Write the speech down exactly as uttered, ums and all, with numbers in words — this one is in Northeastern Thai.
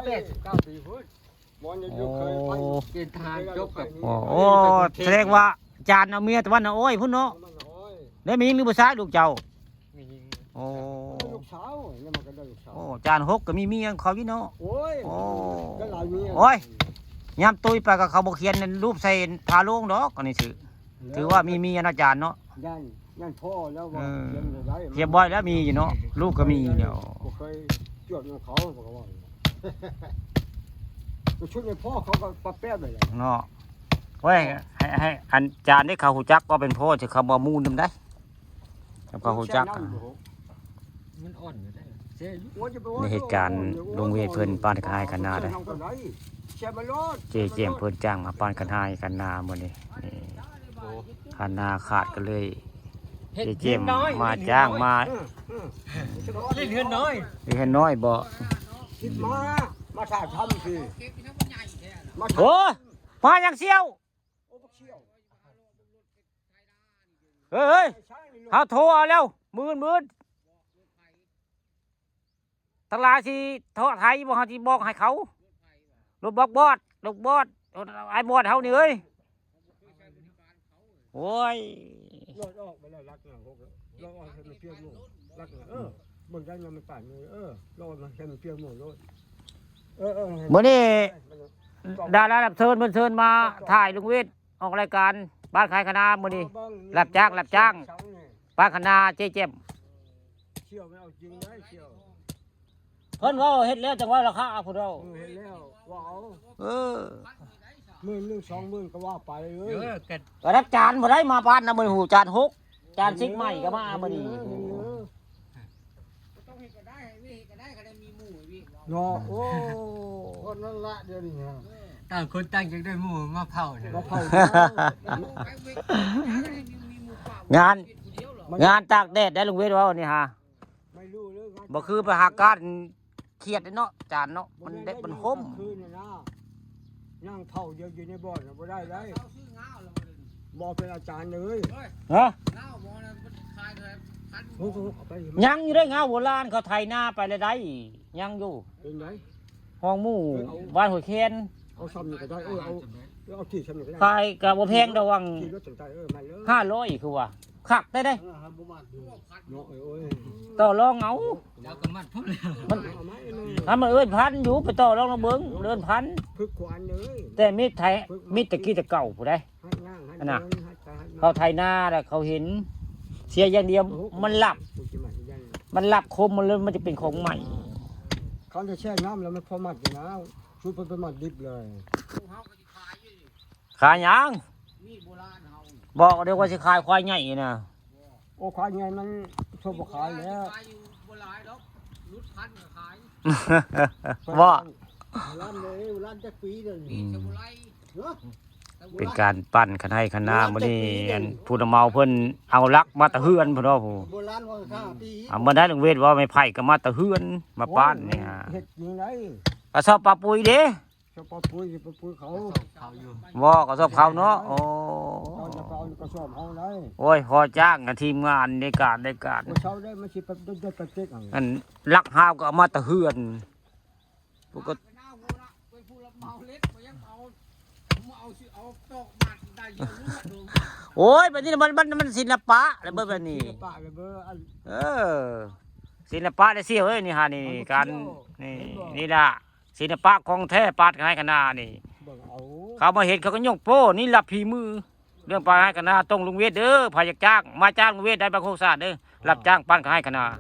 แปดสิบเก้าปีพุ้น หมอนยังยกเคยไป โอ้ เกณฑ์ทหารจบกับ โอ้ โอ้ แสดงว่าอาจารย์เอาเมียแต่วันน่ะ โอ้ย พุ้นเนาะ มันน้อย ได้มียิงหรือบ่ชายลูกเจ้า มียิง โอ้ ลูกสาวเนี่ยมันก็ได้ลูกสาว โอ้ อาจารย์หกก็มีเมียเขาอยู่เนาะ โอ้ย โอ้ ก็หลายเมีย โอ้ย ยามตุ้ยไปก็เขาบ่เขียนรูปใส่ผ้าโลงดอก อันนี้ถือ ถือว่ามีเมียเนาะอาจารย์เนาะ ย่าน ย่านพ่อแล้วว่า เออ เขียนบ่ได้ เขียนบ่ได้แล้วมีอยู่เนาะ ลูกก็มีเนาะ บ่เคยจวดนำเขา บอกว่า ชุดในพ่อเขาก็ปะแป๊บเลยแหละ เนาะ เว้ย ให้ ให้อาจารย์ได้เขาฮู้จักก็เป็นพ่อ จะเขาบ่มูนนำได้ กับเขาฮู้จัก มันอ่อนอยู่ได้ ในเหตุการณ์ลุงเวทเพิ่นปานกะไฮกะนาได้ เจ๊เจียมเพิ่นจ้างมาปานกะไฮกะนามื้อนี้ นี่ โอ้ กะนาขาดก็เลย เจ๊เจียมมาจ้างมา เล่นเฮือนน้อย เล่นเฮือนน้อยบ่ คิดมา มาถ่ายทำสิ มาถ่าย โอ้ มาหยังเสี่ยว โอ้ บักเสี่ยว เฮ้ย เฮ้ย เฮาโทรเอาแล้ว มื้น มื้น ทั้งหลายสิโทรไทยบ่ เฮาสิบอกให้เขา รถบอกบอด รถบอด ไอ้บอดเฮานี่เอ้ย โอ้ย รถออกไปแล้ว ลักหน้าหกแล้ว รถออกให้มันเพียงหมู่ ลักหน้า เออ เบิ่งได้ยังมันป่านนี้ เออ รถมันให้มันเพียงหมู่รถ เออ เออ มื้อนี้ ดารารับเชิญเพิ่นเชิญมาถ่ายลุงวิทย์ออกรายการบ้านขายคณะมื้อนี้ รับจ้าง รับจ้าง บ้านคณะเจ๊เจม เสี่ยวไม่เอาจริงนะเสี่ยว เพิ่นว่าเฮ็ดแล้วจังว่าราคาพุ้นเด้อ เออ เฮ็ดแล้วว่าเอา เออ หมื่นหนึ่งสองหมื่นก็ว่าไปเอ้ย เออ ก็ ก็รับจานบ่ได้มาบ้านนะมื้อนี้ หูจานหก จานสิบใหม่ก็มามื้อนี้ เออ เนาะ โอ้ คนนั้นละเดี๋ยวนี้ฮะ ต่างคนต่างอยากได้หมู่มาเผาเถอะ มาเผา งาน งานตากแดดได้ลุงเวทว่านี่ฮะ ไม่รู้เลยงาน บ่คือไปหาการเครียดเนาะจานเนาะ มันเด็ดมันคม คืนน่ะนะ นั่งเผาเดียวอยู่ในบ่อนน่ะบ่ได้เลย บ่เป็นอาจารย์เลย ฮะ โอ้โห เอาไป ยังอยู่ได้เงาโบราณเขาไถนาไปแล้วได้ ยังอยู่ เป็นไง ห้องหมู่ เออ เอา บ้านห้วยแคน เอาซ้ำนี่ก็ได้ เออ เอา เอาที่ซ้ำนี่ก็ได้ ขายก็บ่แพงดอก วัง ขี่รถจักรยาน เออ มาเลย ห้าร้อยคือว่า คักได้เด้ เออ บ่มาดู เนาะ เอ้ย ต่อรองเอา เดี๋ยวก็มัดผมแล้ว มัน เอามาเอ้ย ถ้ามันเอิ้นพันอยู่ ไปต่อรองเอาเบิ่ง เอิ้นพัน ฝึกขวานเลย แต่มีดไทย ฝึกมา มีดตะกี้แต่เก่าผู้ใด หัดย่างหัด อันน่ะ เดินหัดไปหัดมา เขาไถนาแล้วเขาเห็น เสียอย่างเดียว โอ้โห มันหลับ กูจะมาอีกอย่าง มันหลับคมมันเลย มันจะเป็นของใหม่ เขาจะแช่น้ำแล้วมันพอมัดอยู่นะ ชุดไปมัดดิบเลย ขายหยัง บอกเดี๋ยวว่าสิขายควายใหญ่นะ โอ้ ควายใหญ่มันชอบบ่ขายแล้ว ขายอยู่บ่หลายดอก หลุดพันก็ขาย ว่า ล้านเลย ล้านจักปีเดี๋ยวนี้ อืม เนาะ เป็นการปั้นคันไฮคันนามื้อนี้ อันผู้นำเมาเพิ่นเอาลักมาแต่เฮือนพุ่นเนาะผู้ โบราณว่าห้าปี เอามาได้ลุงเวทว่าไม้ไผ่ก็มาแต่เฮือน มาปั้นนี่ฮะ เฮ็ดอยู่ไหน กระสอบปะปุ๋ยเด้ กระสอบปะปุ๋ย กระสอบปะปุ๋ยเขา เขาอยู่ บ่ กระสอบเขาเนาะ โอ้ เขาจะไปเอากระสอบเขาได้ โอ้ย พอจ้างกับทีมงานในการในการ บ่เช่าได้ มันสิไปได้ ได้ไปเต็กเอา อันลักฮาวก็เอามาแต่เฮือน ปกติ โอ้ย แบบนี้มัน มัน มันศิลปะอะไรเบิ่งแบบนี้ ศิลปะอะไรเบิ่งอัน เออ ศิลปะได้เสี่ยวเอ้ย นี่ฮะ นี่ มันบ่ การ เกี่ยว นี่ เห็นบ่ นี่ล่ะ ศิลปะของแท้ ปาดขายขนาดนี่ เบิ่งเอา เขามาเห็นเขาก็ยกโป้ นี่ละฝีมือ เรื่องปาดขายขนาดต้องลุงเวทเด้อ ใผอยากจ้าง มาจ้างลุงเวทได้ บางโคกสะอาดเด้อ รับจ้างปาดขายขนาด